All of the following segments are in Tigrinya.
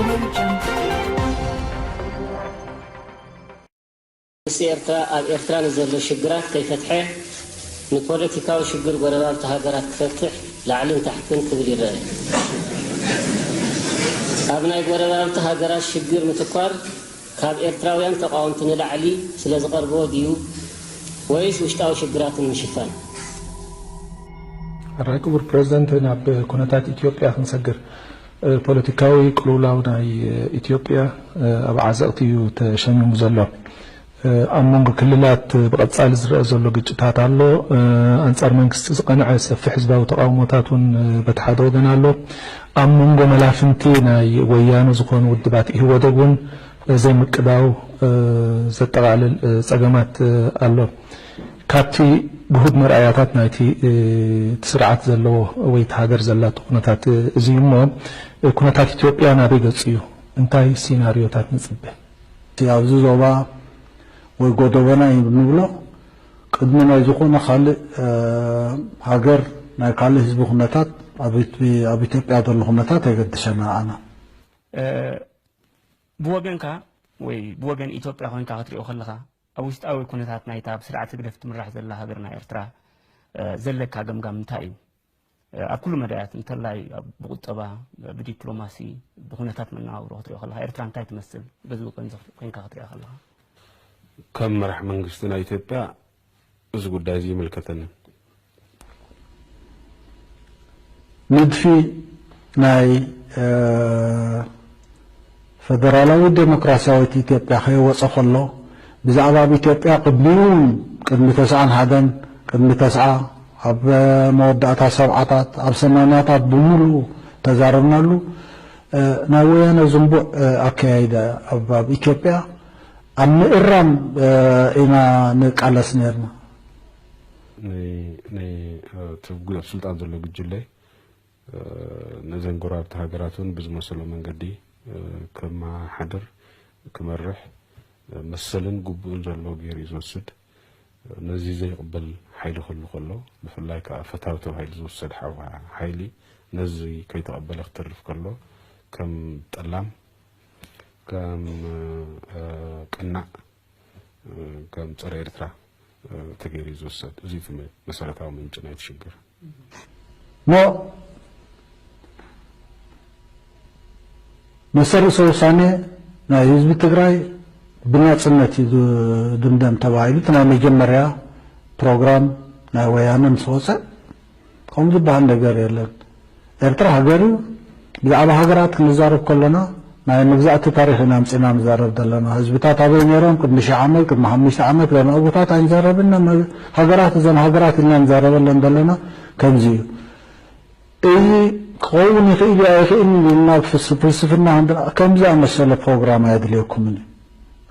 መንግስቲ ኤርትራ ኣብ ኤርትራ ንዘሎ ሽግራት ከይፈትሐ፣ ንፖለቲካዊ ሽግር ጎረባብቲ ሃገራት ክፈትሕ ላዕልን ታሕትን ክብል ይረአ። ኣብ ናይ ጎረባብቲ ሃገራት ሽግር ምትኳር ካብ ኤርትራውያን ተቓወምቲ ንላዕሊ ስለ ዝቐርቦ ድዩ ወይስ ውሽጣዊ ሽግራት ንምሽፋን? ሕራይ ክቡር ፕረዚደንት፣ ናብ ኩነታት ኢትዮጵያ ክንሰግር። ፖለቲካዊ ቅልውላው ናይ ኢትዮጵያ ኣብ ዓዘቕቲ እዩ ተሸሚሙ ዘሎ። ኣብ መንጎ ክልላት ብቐጻሊ ዝረኣ ዘሎ ግጭታት ኣሎ። ኣንጻር መንግስቲ ዝቐንዐ ሰፊሕ ህዝባዊ ተቓውሞታት እውን በቲ ሓደ ወገን ኣሎ። ኣብ መንጎ መላፍንቲ ናይ ወያነ ዝኾኑ ውድባት ኢህወደግ እውን ዘይምቅዳው ዘጠቓልል ጸገማት ኣሎ። ካብቲ ግሁድ መርኣያታት ናይቲ እቲ ስርዓት ዘለዎ ወይ እቲ ሃገር ዘላቶ ኩነታት እዚ እዩ እሞ፣ ኩነታት ኢትዮጵያ ናበይ ገጹ እዩ? እንታይ ሲናርዮታት ንጽበ? እቲ ኣብዚ ዞባ ወይ ጎደቦና እዩ ንብሎ፣ ቅድሚ ናይ ዝኾነ ካልእ ሃገር፣ ናይ ካልእ ህዝቢ ኩነታት ኣብ ኢትዮጵያ ዘሎ ኩነታት ኣየገድሰና ኣና። ብወገንካ ወይ ብወገን ኢትዮጵያ ኮይንካ ክትሪኦ ከለኻ፣ ኣብ ውሽጣዊ ኩነታት ናይታ ብስርዓት ህግደፍ ትምራሕ ዘላ ሃገርና ኤርትራ ዘለካ ገምጋም እንታይ እዩ? ኣብ ኩሉ መዳያት እንተላይ ብቁጠባ፣ ብዲፕሎማሲ፣ ብኩነታት መነባብሮ ክትሪኦ ከለኻ ኤርትራ እንታይ ትመስል? በዚ ወገን ኮይንካ ክትሪኣ ከለኻ። ከም መራሕ መንግስቲ ናይ ኢትዮጵያ እዚ ጉዳይ እዚ ይምልከተንን። ንድፊ ናይ ፈደራላዊት ዴሞክራስያዊት ኢትዮጵያ ከይወፀ ከሎ ብዛዕባ ኣብ ኢትዮጵያ ቅድሚኡ እውን ቅድሚ ተስዓን ሓደን ቅድሚ ተስዓ ኣብ መወዳእታ ሰብዓታት ኣብ ሰማንያታት ብምሉኡ ተዛረብናሉ። ናይ ወያነ ዝንቡዕ ኣከያይዳ ኣብ ኢትዮጵያ ኣብ ምእራም ኢና ንቃለስ ነርና። ናይ ኣብ ስልጣን ዘሎ ጉጅለ ነዘን ጎረባብቲ ሃገራት እውን ብዝመሰሎ መንገዲ ከመሓድር፣ ክመርሕ መሰልን ግቡእን ዘለዎ ገይሩ እዩ ዝወስድ። ነዚ ዘይቕበል ሓይሊ ክህሉ ከሎ፣ ብፍላይ ከዓ ፈታዊ ተባሂሉ ዝውሰድ ሓይሊ ነዚ ከይተቐበለ ክተርፍ ከሎ፣ ከም ጠላም፣ ከም ቅናዕ፣ ከም ጸረ ኤርትራ ተገይሩ እዩ ዝውሰድ። እዚ እቲ መሰረታዊ ምንጪ ናይቲ ሽግር። ሞ መሰል ርእሰ ውሳኔ ናይ ህዝቢ ትግራይ ብናጽነት እዩ ዝድምደም ተባሂሉ እቲ ናይ መጀመርያ ፕሮግራም ናይ ወያነ ምስ ወፀ ከምኡ ዝበሃል ነገር የለን። ኤርትራ ሃገር እዩ። ብዛዕባ ሃገራት ክንዛረብ ከለና ናይ መግዛእቲ ታሪኽ ኢና ኣምፂና ንዛረብ ዘለና። ህዝብታት ኣበይ ነይሮም ቅድሚ ሺሕ ዓመት፣ ቅድሚ ሓሙሽተ ዓመት፣ ገለ ኣብታት ኣይንዛረብን። ሃገራት እዘን ሃገራት ኢልና ንዛረበለን ዘለና ከምዚ እዩ። እዚ ክኸውን ይኽእል እዩ ኣይኽእልን ኢልና ፍልስፍና ከምዚ ኣመሰለ ፕሮግራም ኣየድልየኩምን እዩ።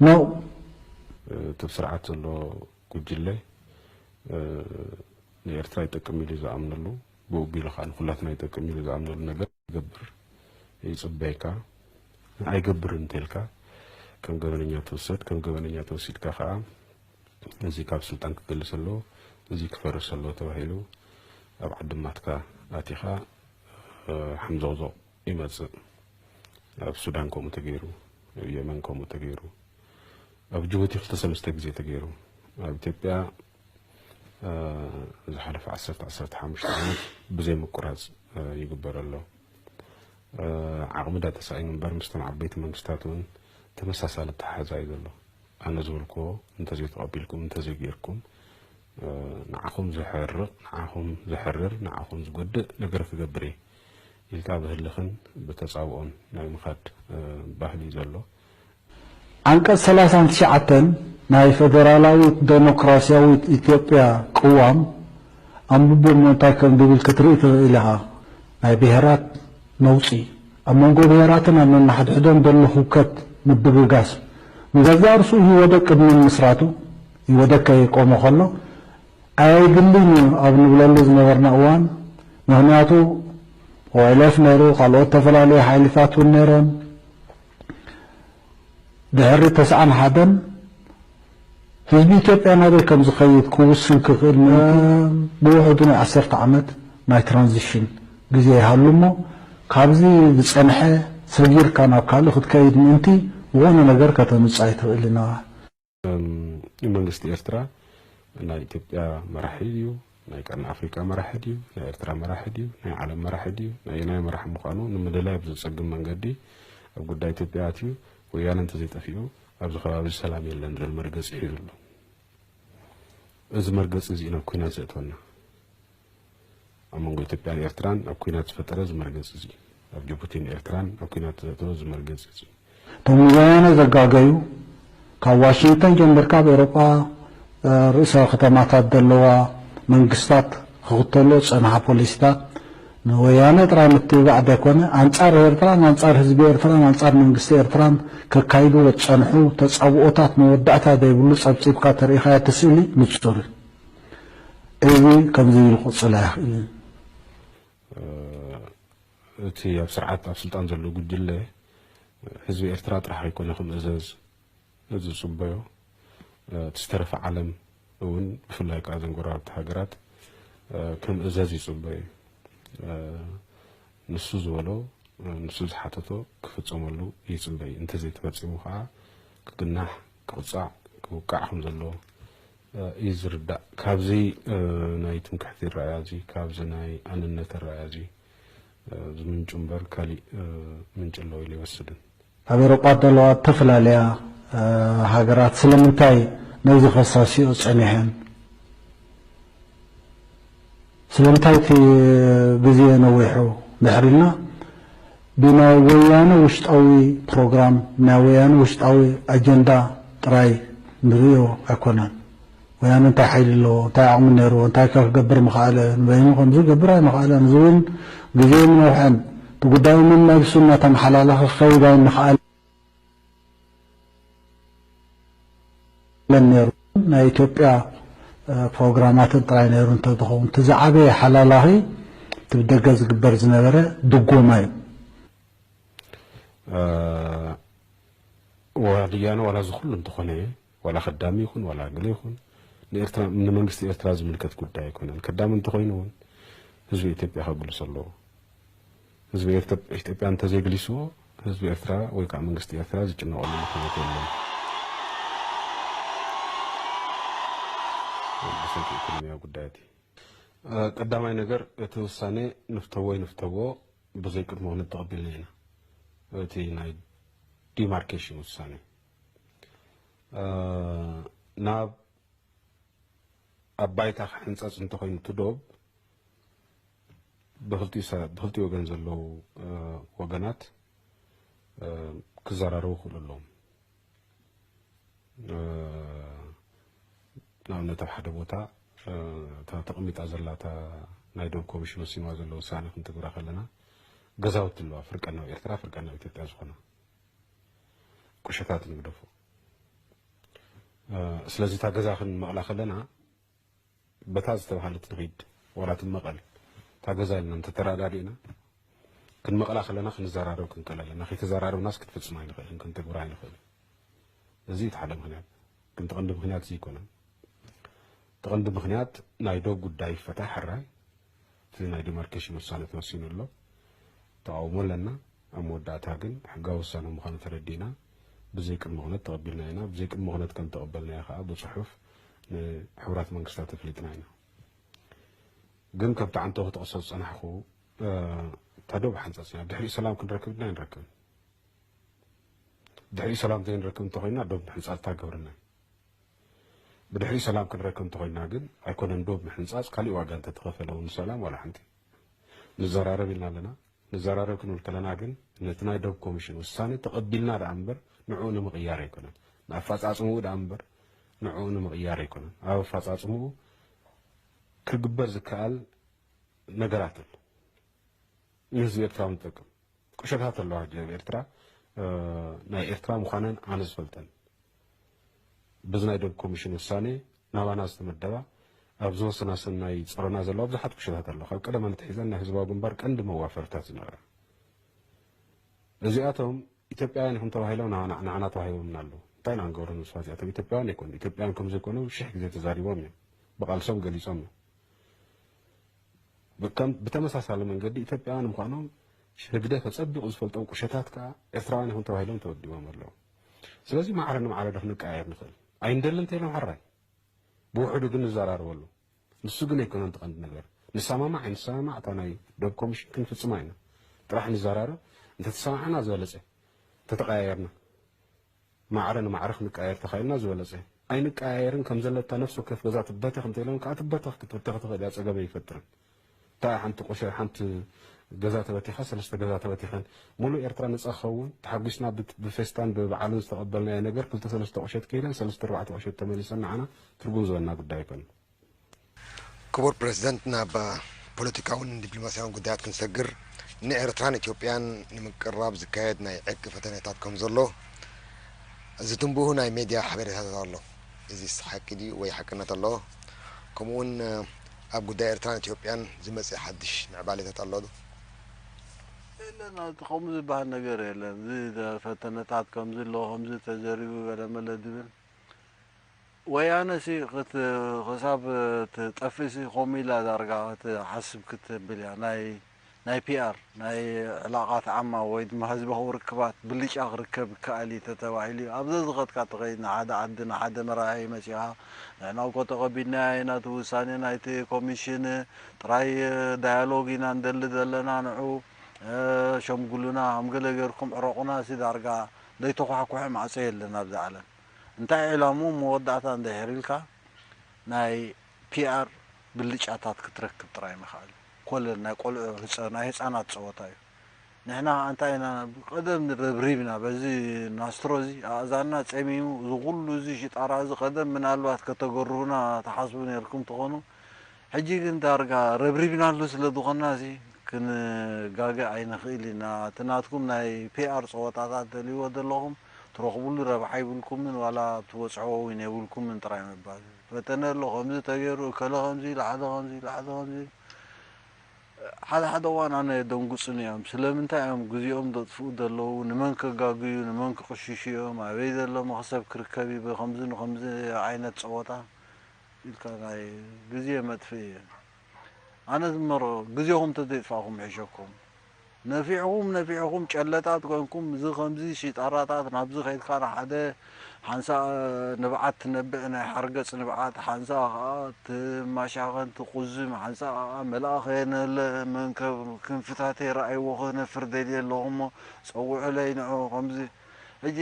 ኖ። እቲ ስርዓት ዘሎ ጉጅለ ንኤርትራ ይጠቅም ኢሉ ዝኣምነሉ፣ ብኡ ኣቢሉ ከኣ ንኹላትና ይጠቅም ኢሉ ዝኣምነሉ ነገር ይገብር። ይጽበየካ። ኣይገብርን እንተልካ ከም ገበነኛ ትውሰድ። ከም ገበነኛ ተወሲድካ ከኣ እዚ ካብ ስልጣን ክግልስ ኣለዎ፣ እዚ ክፈርስ ኣለዎ ተባሂሉ ኣብ ዓዲ ማትካ ኣቲኻ ሓምዞቕዞቕ ይመጽእ። ኣብ ሱዳን ከምኡ ተገይሩ፣ ኣብ የመን ከምኡ ተገይሩ፣ ኣብ ጅቡቲ ክልተ ሰለስተ ግዜ ተገይሩ። ኣብ ኢትዮጵያ ዝሓለፈ ዓሰርተ ዓሰርተ ሓሙሽተ ዓመት ብዘይ ምቁራፅ ይግበር ኣሎ። ዓቕሚ ዳ ተሳኢኑ እምበር ምስቶም ዓበይቲ መንግስታት እውን ተመሳሳሊ ኣተሓሕዛ እዩ ዘሎ። ኣነ ዝበልክዎ እንተዘይተቐቢልኩም እንተዘይገይርኩም ንዓኹም ዘሕርቕ ንዓኹም ዘሕርር ንዓኹም ዝጎድእ ነገር ክገብር እየ ኢልካ ብህልኽን ብተፃብኦን ናይ ምኻድ ባህሊ እዩ ዘሎ። ዓንቀፅ ሰላሳን ትሽዓተን ናይ ፈደራላዊት ደሞክራስያዊት ኢትዮጵያ ቅዋም ኣንብቦ እሞ እንታይ ከም ዝብል ክትርኢ ትኽእል ኢኻ። ናይ ብሄራት ነውፂ፣ ኣብ መንጎ ብሄራትን ኣብ ነንሓድሕዶም ዘሎ ህውከት ምድብጋስ፣ ንገዛእ ርእሱ ኢህወደግ ቅድሚ ምምስራቱ፣ ኢህወደግ ከይቆመ ከሎ ኣየድልን እዩ ኣብ ንብለሉ ዝነበርና እዋን፣ ምኽንያቱ ኦኤልኤፍ ነይሩ፣ ካልኦት ዝተፈላለዩ ሓይልታት እውን ነይሮም። ድሕሪ ተስዓን ሓደን ህዝቢ ኢትዮጵያ ናበይ ከም ዝኸይድ ክውስን ክኽእል ምእንቲ ብውሕዱ ናይ ዓሰርተ ዓመት ናይ ትራንዚሽን ግዜ ይሃሉ እሞ ካብዚ ዝጸንሐ ሰጊርካ ናብ ካልእ ክትከይድ ምእንቲ ዝኾነ ነገር ከተምጽእ ኣይትኽእልን ኢኻ። መንግስቲ ኤርትራ ናይ ኢትዮጵያ መራሒ ድዩ፣ ናይ ቀርኒ ኣፍሪቃ መራሒ ድዩ፣ ናይ ኤርትራ መራሒ ድዩ፣ ናይ ዓለም መራሒ ድዩ፣ ናይ ናይ መራሒ ምዃኑ ንምልላይ ብዘጸግም መንገዲ ኣብ ጉዳይ ኢትዮጵያ ኣትዩ ወያነ እንተዘይጠፊኡ ኣብዚ ከባቢ ሰላም የለን ዝብል መርገጺ ሒዙ ኣሎ። እዚ መርገጺ እዚ ናብ ኲናት ዘእትወና። ኣብ መንጎ ኢትዮጵያን ኤርትራን ኣብ ኲናት ዝፈጠረ እዚ መርገጺ እዚ፣ ኣብ ጅቡቲን ኤርትራን ኣብ ኲናት ዘእተወ እዚ መርገጺ እዚ። እቶም ንወያነ ዘጋገዩ፣ ካብ ዋሽንግተን ጀምርካ ኣብ ኤውሮጳ ርእሰ ከተማታት ዘለዋ መንግስታት ክኽተሎ ዝጸንሓ ፖሊሲታት ንወያነ ጥራይ ምትብባዕ ዘይኮነ፣ ኣንጻር ኤርትራን ኣንጻር ህዝቢ ኤርትራን ኣንጻር መንግስቲ ኤርትራን ከካይድዎ ዝጸንሑ ተጻብኦታት መወዳእታ ዘይብሉ ጸብጺብካ ተርኢኻዮ እቲ ስእሊ ንጹር እዩ። እዚ ከምዚ ኢሉ ክቕጽል ኣይኽእልን። እቲ ኣብ ስርዓት ኣብ ስልጣን ዘሎ ጉጅለ ህዝቢ ኤርትራ ጥራሕ ኣይኮነ ክምእዘዝ ዝጽበዮ፣ እቲ ዝተረፈ ዓለም እውን ብፍላይ ከኣ ዘን ጎረባብቲ ሃገራት ክምእዘዝ ይጽበዩ። ንሱ ዝበሎ ንሱ ዝሓተቶ ክፍጸመሉ ይጽበይ። እንተዘይተፈጺሙ ከኣ ክግናሕ፣ ክቕጻዕ፣ ክውቃዕ ከም ዘለዎ እዩ ዝርዳእ። ካብዚ ናይ ትምክሕቲ ኣረኣእያ እዚ፣ ካብዚ ናይ ኣንነት ኣረኣእያ እዚ ዝምንጩ እምበር ካሊእ ምንጪ ኣለዎ ኢለ ኣይወስድን። ኣብ ኤውሮጳ ዘለዋ እተፈላለያ ሃገራት ስለምንታይ ነዚ ከሳስዮ ጸኒሐን? ስለምንታይ እቲ ግዜ ነዊሑ ድሕሪ ኢልና ብናይ ወያነ ውሽጣዊ ፕሮግራም፣ ናይ ወያነ ውሽጣዊ ኣጀንዳ ጥራይ ንርእዮ ኣይኮነን። ወያነ እንታይ ሓይሊ ኣለዎ፣ እንታይ ዓቕሚ ነይርዎ፣ እንታይ ከ ክገብር ምኸኣለ፣ ንበይኑ ከምዚ ክገብር ኣይምኸኣለን። እዚ እውን ግዜኡን ነውሐን እቲ ጉዳይ እውን ነብሱ እናተመሓላለኸ ክኸይድ ኣይምኸኣለን ነይሩ። ናይ ኢትዮጵያ ፕሮግራማትን ጥራይ ነይሩ እንተዝኸውን እቲ ዝዓበየ ሓላላኺ እቲ ብደገ ዝግበር ዝነበረ ድጎማ እዩ። ዋድያነ ዋላ እዚ ኩሉ እንተኾነ ዋላ ከዳሚ ይኹን ዋላ ገለ ይኹን ንኤርትራ ንመንግስቲ ኤርትራ ዝምልከት ጉዳይ ኣይኮነን። ከዳሚ እንተኾይኑ እውን ህዝቢ ኢትዮጵያ ከግልሶ ኣለዎ። ህዝቢ ኢትዮጵያ እንተዘይግሊስዎ ህዝቢ ኤርትራ ወይ ከዓ መንግስቲ ኤርትራ ዝጭነቐሉ ምክንያት የለን። ብሰንኪ ኢኮኖሚያዊ ጉዳያት እዩ። ቀዳማይ ነገር እቲ ውሳኔ ንፍተዎ ይንፍተዎ ብዘይ ቅድመ ኩነት ተቐቢልና ኢና። እቲ ናይ ዲማርኬሽን ውሳኔ ናብ ኣብ ባይታ ክሕንጸጽ እንተኾይኑ እቲ ዶብ ብክልቲኡ ወገን ዘለዉ ወገናት ክዘራረቡ ክኽእሉ ኣለዎም። ንኣብነት ኣብ ሓደ ቦታ እታ ተቐሚጣ ዘላ እታ ናይ ዶብ ኮሚሽን ወሲንዋ ዘሎ ውሳነ ክንትግብራ ከለና ገዛውቲ ኣለዋ፣ ፍርቀን ናብ ኤርትራ ፍርቀን ናብ ኢትዮጵያ ዝኾና ቁሸታት ንግደፎ። ስለዚ እታ ገዛ ክንመቕላ ከለና በታ ዝተባህለት ንኺድ ዋላ ትመቐል እታ ገዛ ኢልና እንተተረዳዲእና ክንመቕላ ከለና ክንዘራረብ ክንክእል ኣለና። ከይተዘራረብናስ ክትፍጽም ኣይንኽእልን፣ ክንትግብራ ኣይንኽእልን። እዚ እቲ ሓደ ምኽንያት። ግን እቲ ቀንዲ ምኽንያት እዚ ኣይኮነን። እቲ ቀንዲ ምኽንያት ናይ ዶብ ጉዳይ ይፈታሕ ሕራይ፣ እቲ ናይ ዲማርኬሽን ውሳነ ተወሲኑ ኣሎ። ተቓውሞ ኣለና። ኣብ መወዳእታ ግን ሕጋዊ ውሳነ ምዃኑ ተረዲእና ብዘይ ቅድመ ኩነት ተቐቢልና ኢና። ብዘይ ቅድመ ኩነት ከም ተቐበልናዮ ከኣ ብጽሑፍ ንሕቡራት መንግስታት ኣፍሊጥና ኢና። ግን ከምቲ ዓንቶ ክጠቕሶ ዝጸናሕኩ እታ ዶብ ሓንጻጽ ኢና። ድሕሪኡ ሰላም ክንረክብ ድና ኣይንረክብን። ድሕሪኡ ሰላም ዘይንረክብ እንተኾይና ዶብ ምሕንጻጽ እታ ግብርና እዩ። ብድሕሪኡ ሰላም ክንረክብ እንተኾይና ግን ኣይኮነን ዶብ ምሕንጻጽ፣ ካሊእ ዋጋ እንተተኸፈለ እውን ንሰላም ዋላ ሓንቲ። ንዘራረብ ኢልና ኣለና። ንዘራረብ ክንብል ከለና ግን ነቲ ናይ ዶብ ኮሚሽን ውሳነ ተቐቢልና ደኣ እምበር ንዕኡ ንምቕያር ኣይኮነን። ንኣፈጻጽምኡ ደኣ እምበር ንዕኡ ንምቕያር ኣይኮነን። ኣብ ኣፈጻጽምኡ ክግበር ዝከኣል ነገራት ኣሎ። ንህዝቢ ኤርትራ እውን ዝጠቅም ቁሸታት ኣለዋ። ሕጂ ኣብ ኤርትራ ናይ ኤርትራ ምዃነን ኣነ ዝፈልጠን ብዚ ናይ ዶብ ኮሚሽን ውሳኔ ናባና ዝተመደባ ኣብ ዝወሰና ሰናይ ጸሮና ዘለዋ ብዙሓት ቁሸታት ኣለዋ። ካብ ቀደም ኣትሒዘን ናይ ህዝባዊ ግንባር ቀንዲ መዋፈርታት ዝነበራ እዚኣቶም ኢትዮጵያውያን ኢኹም ተባሂሎም ንዓና ተዋሂቦምና ኣለዉ። እንታይ ኢና ክንገብሮም ንስባት እዚኣቶም ኢትዮጵያውያን ኣይኮኑ። ኢትዮጵያውያን ከም ዘይኮኑ ሽሕ ግዜ ተዛሪቦም እዮም። ብቓልሶም ገሊጾም እዮም። ብተመሳሳሊ መንገዲ ኢትዮጵያውያን ምዃኖም ህግደፍ ኣጸቢቑ ዝፈልጦም ቁሸታት ከኣ ኤርትራውያን ኢኹም ተባሂሎም ተወዲቦም ኣለዉ። ስለዚ ማዕረ ንማዕረ ዶ ክንቀያየር ንኽእል? ኣይንደልን እንተኢሎም ሓራይ። ብውሕዱ ግን ንዘራረበሉ። ንሱ ግን ኣይኮነን እቲ ቀንዲ ነገር። ንሰማማዕ ኣይንሰማማዕ እታ ናይ ዶብ ኮሚሽን ክንፍጽማ ኢና። ጥራሕ ንዘራረብ፣ እንተተሰማዕና ዝበለጸ። እንተተቀያየርና። ማዕረ ንማዕረ ክንቀያየር ተኻኢልና ዝበለጸ። ኣይንቀያየርን ከም ዘለታ ነፍሲ ወከፍ ገዛ ትበተኽ እንተ ኢሎም ከኣ ትበተኽ ክትብተኽ ትኽእል እያ፣ ጸገም ኣይፈጥርን። እታ ሓንቲ ቁሸ-፣ ሓንቲ ገዛ ተበቲኻ፣ ሰለስተ ገዛ ተበቲኸን፣ ሙሉእ ኤርትራ ነጻ ክኸውን ተሓጒስና ብት-፣ ብፌስታን ብበዓልን ዝተቐበልናዮ ነገር ክልተ ሰለስተ ቁሸት ከይደን ሰለስተ ኣርባዕተ ቁሸት ተመሊሰን ንዓና ትርጉም ዝበና ጉዳይ ኣይኮነን። ክቡር ፕረዚደንት፣ ናብ ፖለቲካውን ዲፕሎማስያውን ጉዳያት ክንሰግር፣ ንኤርትራን ኢትዮጵያን ንምቅርራብ ዝካየድ ናይ ዕርቂ ፈተነታት ከም ዘሎ ዝትንብሁ ናይ ሜድያ ሓበሬታታት ኣሎ። እዚስ ሓቂ ድዩ ወይ ሓቅነት ኣለዎ? ከምኡውን ኣብ ጉዳይ ኤርትራን ኢትዮጵያን ዝመጽእ ሓድሽ ምዕባሌታት ኣሎ ዶ? የለን፣ እቲ ከምኡ ዝበሃል ነገር የለን። እዚ ፈተነታት ከምዚ ኣሎ፣ ከምዚ ተዘሪቡ ገለመለ ዝብል ወያነ ሲ ክት-፣ ክሳብ ትጠፍእ ሲ ከምኡ ኢላ ዳርጋ ክትሓስብ ክትብል እያ። ናይ፣ ናይ ፒ ኣር፣ ናይ ዕላቓት ዓማ ወይ ድማ ህዝባዊ ርክባት ብልጫ ክርከብ ይከኣል እዩ ተተባሂሉ እዩ። ኣብዚ ዝኸድካ ትኸይድ ንሓደ ዓዲ፣ ንሓደ መራሒ መጺኻ፣ ንሕና እኮ ተቐቢልናዮ ኢና እቲ ውሳኔ ናይቲ ኮሚሽን፣ ጥራይ ዳያሎግ ኢና ንደሊ ዘለና ንዑ፣ እ፣ ሸምጉሉና፣ ከም ገለ ጌርኩም ዕረቑና ሲ ዳርጋ ዘይተኳሕኩሐ ማዕጾ የለን ኣብዚ ዓለም። እንታይ ዕላምኡ መወዳእታ እንድሕር ኢልካ ናይ ፒ ኣር ብልጫታት ክትረክብ ጥራይ ምኽኣል። ኮለል ናይ ቆልዑ ህጸ-፣ ናይ ህጻናት ጸወታ እዩ። ንሕና ከኣ እንታይ ኢና ቀደም ረብሪብና በዚ ናስትሮ እዚ ኣእዛንና ጸሚሙ እዚ ኩሉ እዚ ሽጣራ እዚ ቀደም ምናልባት ከተገርሁና ትሓስቡ ኔርኩም ትኾኑ። ሕጂ ግን ዳርጋ ረብሪብናሉ ስለ ዝኾንና እዚ ክንጋገ ኣይንኽእል ኢና። እቲ ናትኩም ናይ ፒ ኣር ጸወታታት ደልይዎ ዘለኹም ትረኽብሉ ረብሓ ይብልኩምን ዋላ ትበጽሕዎ እውን የብልኩምን ጥራይ ምባል። ፈተነ ኣሎ፣ ከምዚ ተገይሩ፣ እከለ ከምዚ ኢሉ፣ ሓደ ከምዚ ኢሉ፣ ሓደ ከምዚ ኢሉ። ሓደ ሓደ እዋን ኣነ የደንጉጹኒ እዮም። ስለምንታይ እዮም ግዜኦም ዘጥፍኡ ዘለዉ? ንመን ከጋግዩ፣ ንመን ክቕሽሹ እዮም? ኣበይ ዘሎ መኽሰብ ክርከብ እዩ? ብኸምዚ ንኸምዚ ዓይነት ጸወታ ኢልካ ናይ ግዜ መጥፍኢ እዩ። ኣነ ዝመሮ ግዜኹም ተዘይጥፋእኹም ይሕሸኩም። ነፊዕኹም፣ ነፊዕኹም ጨለጣት ኮንኩም፣ እዚ ከምዚ ሽጣራታት ናብዚ ከይድካ ንሓደ ሓንሳእ ንብዓት ትነብዕ፣ ናይ ሓርገጽ ንብዓት፣ ሓንሳእ ኸኣ ትማሻኸን ትቁዝም፣ ሓንሳእ ኸኣ መልኣኽ የነለ መንከብ ክንፍታት የረኣይዎ ክነፍር ደልየ ኣለኹ እሞ ጸውዑለይ ንዑ ከምዚ። ሕጂ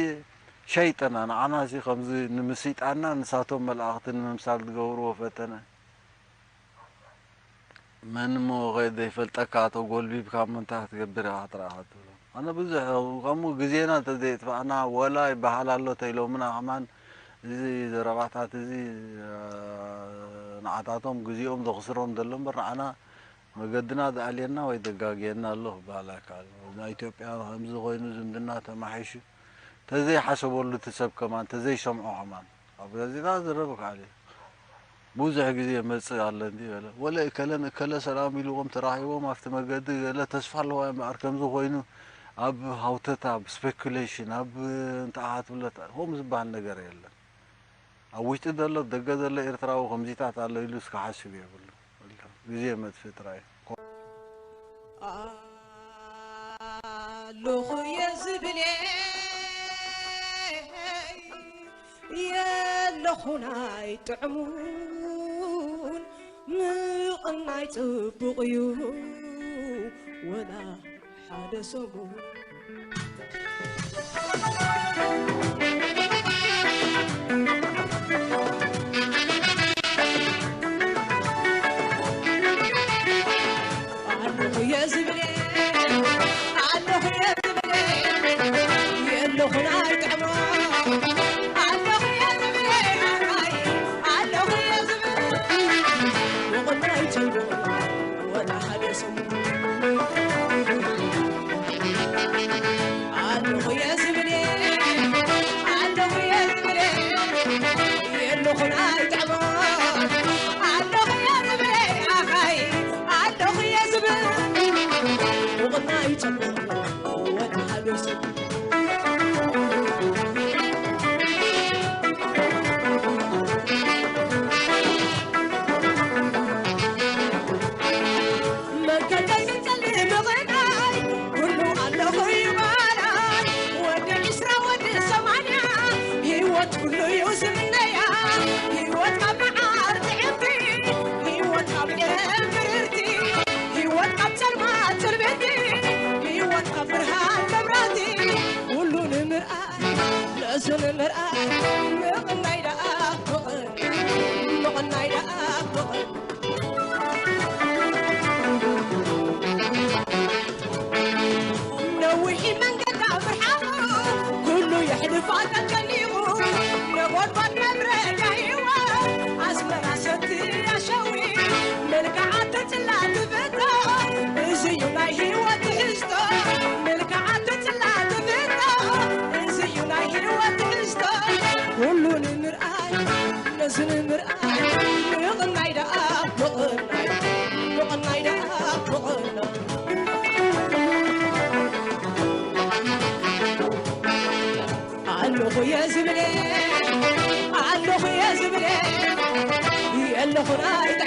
ሸይጠና፣ ንዓና ሲ ከምዚ ንምስይጣንና ንሳቶም መላእኽቲ ንምምሳል ዝገብርዎ ፈተነ። መን እሞ ከ ዘይፈልጠካ ተጎልቢብካ እሞ እንታይ ክትገብር ኢኻ ጥራይ ኢኻ ትብሎ። ኣነ ብዙሕ ከምኡ ግዜና እንተዘየጥፋእና ወላ ይበሃል ኣሎ ተኢሎምና ከማን እዚ ዘረባታት እዚ፣ እ፣ ንዓታቶም ግዜኦም ዘኽስሮም ዘሎ እምበር ንዓና መገድና ዝኣልየና ወይ ዘጋግየና ኣሎ ክበሃል ኣይከኣልን። ናይ ኢትዮጵያ ከምዚ ኮይኑ ዝምድና ተማሒሹ ተዘይሓሰበሉ እቲ ሰብ ከማን ተዘይሰምዖ ከማን ኣብ ጋዜጣ ዝረብ ከኣል እዩ። ብዙሕ ግዜ መጽእ ኣለኒ በለ። ወለ እከለን እከለ ሰላም ኢልዎም ተራኺቦም ኣብቲ መገዲ ገለ ተስፋ ኣለዋ እምበኣር ከምዚ ኮይኑ ኣብ ሃውተታ፣ ኣብ ስፔኩሌሽን፣ ኣብ እንታይ ትብለታ፣ ከምኡ ዝበሃል ነገር የለን። ኣብ ውሽጢ ዘሎ ደገ ዘሎ ኤርትራዊ ከምዚታት ኣሎ ኢሉስ ክሓስብ የብሉ። ግዜ መጥፍእ ጥራይ። ኣለኹ እየ ዝብል እየ የለኹን ኣይጥዕሙን ምቕናይ ጽቡቕ እዩ ወላ ሓደ ሰሙን። ኣለኹ እየ ዝብል እየ፣ ኣለኹ እየ ዝብል እየ፣ የለኹን ኣይጥዕሞ። ኣለኹ እየ ዝብል እየ፣ ኣይ፣ ኣለኹ እየ ዝብል፣ ምቕናይ ቸልቦ ወላ ሓደ ሰሙን። ኣለኹ እየ ዝብለ ኣለኹ እየ ዝብለ የለኹ ናይ